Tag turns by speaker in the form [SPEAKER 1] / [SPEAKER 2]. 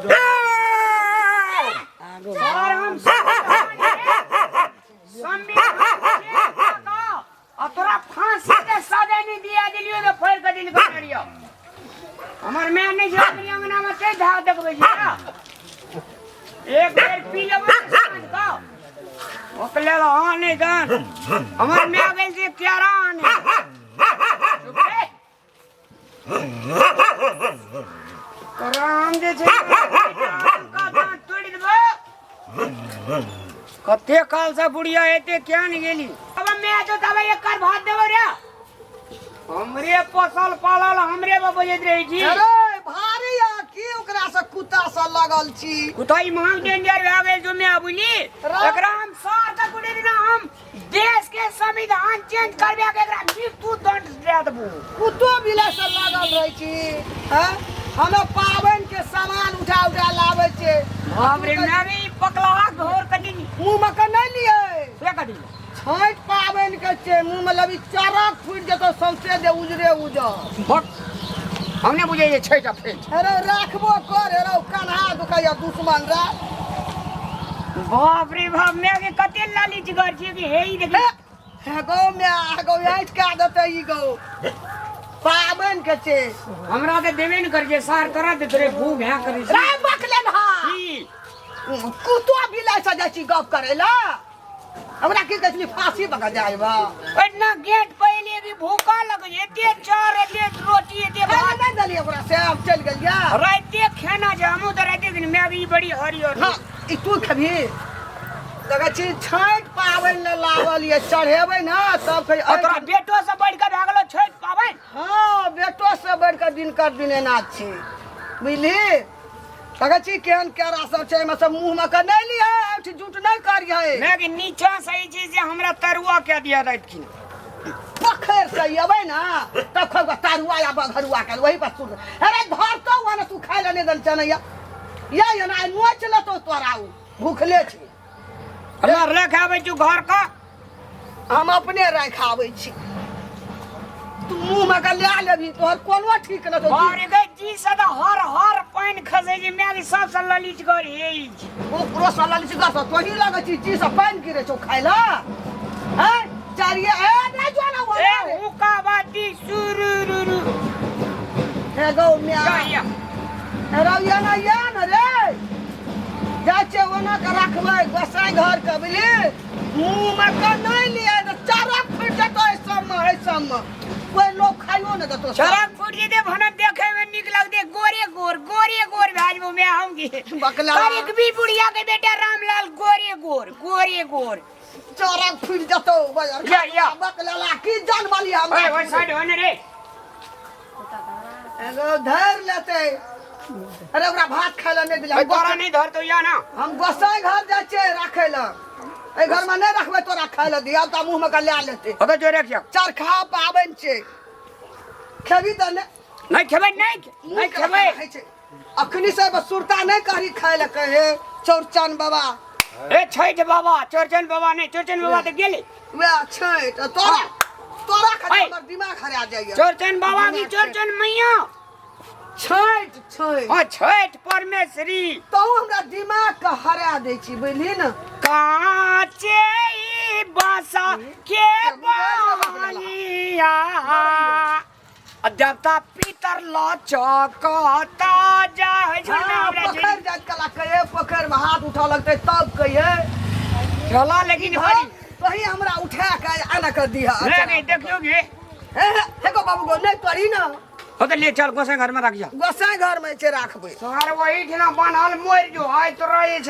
[SPEAKER 1] Sir हम संविधान आ तोरा फांसी के सजा नहीं दिया दिलियो तो फाड़ के दिल कर दियो। हमर मैं नहीं छै अपनी अंगना में ते धा देखबै छी ना। एक बेर पी लेबै तऽ साँझ कऽ ओकले हाँ नहीं दान हमर मैं गेल छी क्यारा आने। चुप रे। तोरा हम जे छै का दाँत तोड़ि देबौ। कते काल से बुढ़िया एते क्या नहीं गेली। अब मैं तो तब एकर भात देबो रे। हमरे पोसल पालल हमरे पर बजैत रहै छी।
[SPEAKER 2] अरे भारी आ की ओकरा से कुत्ता से लगल छी।
[SPEAKER 1] कुत्ता ई महान डेंजर भए गेल जो मैं बुझली। एकरा हम सार के बुढ़े दिना हम देश के संविधान चेंज करबे के एकरा मृत्यु दंड दे देबो।
[SPEAKER 2] कुत्तो बिला से लागल रहै छी हैं। हमे पाबनि के सामान उठा उठा लाबै छियै।
[SPEAKER 1] बाप रे मैं भी पकला घोर कटी
[SPEAKER 2] मुँह में के नहीं लियै।
[SPEAKER 1] से कटी
[SPEAKER 2] छठि पाबनि के छै मुँह में लबी चरक फूटि जेतौ सौंसे दे उजरे उजर।
[SPEAKER 1] बक हम नहीं बुझे जे छठि आ फेट।
[SPEAKER 2] अरे राखबो कर अरे कन्हा दुखैया दुश्मन रे।
[SPEAKER 1] बाप रे बाप मैं के कते लाली जिगर छियै कि हे ई देखी।
[SPEAKER 2] हे गौ मैं गौ ऐठ के देतै ई गौ पाबनि के छै।
[SPEAKER 1] हमरा तऽ देबे ने करै छै सार तोरा देत रे भू भए करै छै।
[SPEAKER 2] रे बकलेन हा
[SPEAKER 1] की?
[SPEAKER 2] कुतो बिलाइ से जाइ छी गप करै ला। हमरा की कहै छली फांसी पकड़ जाइबा।
[SPEAKER 1] एतना गेट पहिले भी भूखा लग एते चार एते रोटी एते भात
[SPEAKER 2] नहीं देलियै ओकरा से हम चलि गेलियै।
[SPEAKER 1] राइते खाना छै हमहूँ तऽ राइते दिन मैं भी बड़ी हरियर।
[SPEAKER 2] हाँ ई तू खेबही। देखै छी छठि पाबनि लए लावल ये चढ़ेबै ने तब कही
[SPEAKER 1] और तोरा बेटो से बढ़ि कऽ भए गेलौ छठि पाबनि।
[SPEAKER 2] हाँ बेटो से बढ़ि कऽ दिनकर दिनेना छी बुझली। देखै छी केहन केरा सब छै एहिमे सब मुँहमे के नहि लिहे एहिठाम झूठ नहि करिहे।
[SPEAKER 1] मैं कि नीचा से ई चीज जे हमरा तरुआ के दिया राति खिन।
[SPEAKER 2] पोखरि से अबै ने तब खबर तरुआ या बघरुआ के वही पर सुन। अरे धरतो हुआ ने तू खाय लए नहि दन चनैया या या ना नोच लेतो तोरा उ भूखले छी।
[SPEAKER 1] हमरा राखि आबै छी घर का।
[SPEAKER 2] हम अपने राखि आबै छी। तू मुँह में के लए लेबही तोहर कोनो ठीक न छौ।
[SPEAKER 1] बाप रे गै जी से तऽ हर हर पानि खसै छै मैं भी सबसँ ललित घर हे ई छै।
[SPEAKER 2] ओकरो से ललित घर से तोही लगै छी जी से पानि गिरै छौ खाय लए। हैं चारिये ए नहि जो ना
[SPEAKER 1] ए हुक्का बाती सुरुरुरु।
[SPEAKER 2] हे गौ म्या।
[SPEAKER 1] जा या।
[SPEAKER 2] रौ या ना या न रे। जाइ छियै ओना के राखबै गोसाई घर के बुझली। मुँह में के नहीं लिये तऽ चरक फूटि जेतौ एहि सबमे एहि सबमे कोइ लोक खाइयो नहि देतौ।
[SPEAKER 1] चरक फूटि जेतै भनक देखे में नीक लगतै गोरे गोर गोरे गोर भए जेबौ मैं हम की।
[SPEAKER 2] बकला।
[SPEAKER 1] करीक भी बुढ़िया के बेटा रामलाल गोरे गोर गोरे गोर।
[SPEAKER 2] चरक फूटि जेतौ बजर।
[SPEAKER 1] या, या।
[SPEAKER 2] बकला की जानवली हमरा।
[SPEAKER 1] ओए, ओए, साइड हो ने रे।
[SPEAKER 2] एगो धरि लेतै। अरे ओकरा भात खाय लए नहि दिला।
[SPEAKER 1] ओए, तोरा नहीं धरतौ या ना।
[SPEAKER 2] हम गोसाई घर जाइ छियै राखै लए। एहि घरमे नहि रखबै तोरा खाय लए दिया तऽ मुँहमे के लए लेतै।
[SPEAKER 1] ओतऽ जो रख जा।
[SPEAKER 2] चरखा पाबनि छै खेबही तऽ नहि।
[SPEAKER 1] नहीं खेबै, नहीं, नहीं खेबै।
[SPEAKER 2] अखनी से बस सुरता नहीं करी खाय लए कहे चौरचन बाबा।
[SPEAKER 1] ए छठि बाबा चौरचन बाबा नहीं चौरचन बाबा तऽ गेलै।
[SPEAKER 2] वएह छठि तोरा तोरा खाली
[SPEAKER 1] ऐ।
[SPEAKER 2] हमर दिमाग हरा जाइए।
[SPEAKER 1] चौरचन बाबा की चौरचन मैया।
[SPEAKER 2] छठि छठि।
[SPEAKER 1] हाँ छठि परमेश्वरी।
[SPEAKER 2] तू हमरा दिमाग के हरा दै छी बुझली ने।
[SPEAKER 1] काचे बासा के बनिया देवता पितर लचकता जाय छै।
[SPEAKER 2] हाँ, पोखरि जाइत कला कहिए पोखरि में हाथ उठा लगतै तब कहिए।
[SPEAKER 1] चला लेकिन
[SPEAKER 2] हाँ, तोही हमरा उठा के आना कर दिहा।
[SPEAKER 1] नहीं, नहीं, देखियो गे।
[SPEAKER 2] हे, हे, हे गो बाबू गो, नहीं तोरी ना।
[SPEAKER 1] हो तो ले चल गोसाई घर में रख जा।
[SPEAKER 2] गोसाई घर में छै राखबै।
[SPEAKER 1] सार वही ठिना बान्हल मरि जो आइ तोरा जे छै।